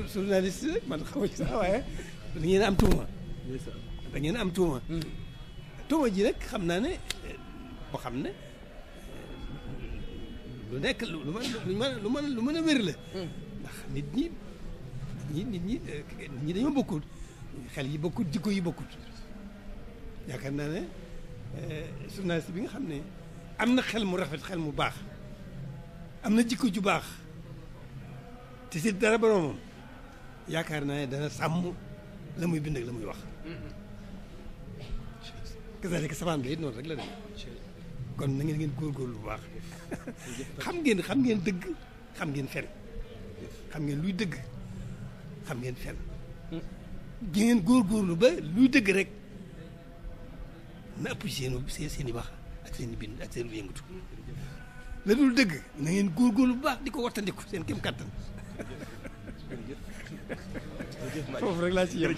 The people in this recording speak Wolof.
journaliste rek man xaw ma ci sax waaye da ngeen am tuuma. da ngeen am tuuma. tuuma ji nag xam naa ne boo xam ne lu nekk lu mën a wér la. ndax nit ñi dañoo bokkul xel yi bokkul jikko yi bokkul yaakaar naa ne journaliste bi nga xam ne am na xel mu rafet xel mu baax am na jikko ju baax te si dara boromam yaakaar naa ne dana sàmm la muy bind ak la muy wax. kasaalika sabaan bi it noonu rek la dem kon na ngeen góorgóorlu bu baax xam ngeen dëgg xam ngeen fen xam ngeen luy dëgg xam ngeen fen di ngeen góorgóorlu ba luy dëgg rek na ëpp seen i wax ak seen i bind ak seen i yëngatu la dul dëgg na ngeen góorgóorlu bu baax di ko wattandiku seen kéem kattan foofu rek laa ci yem.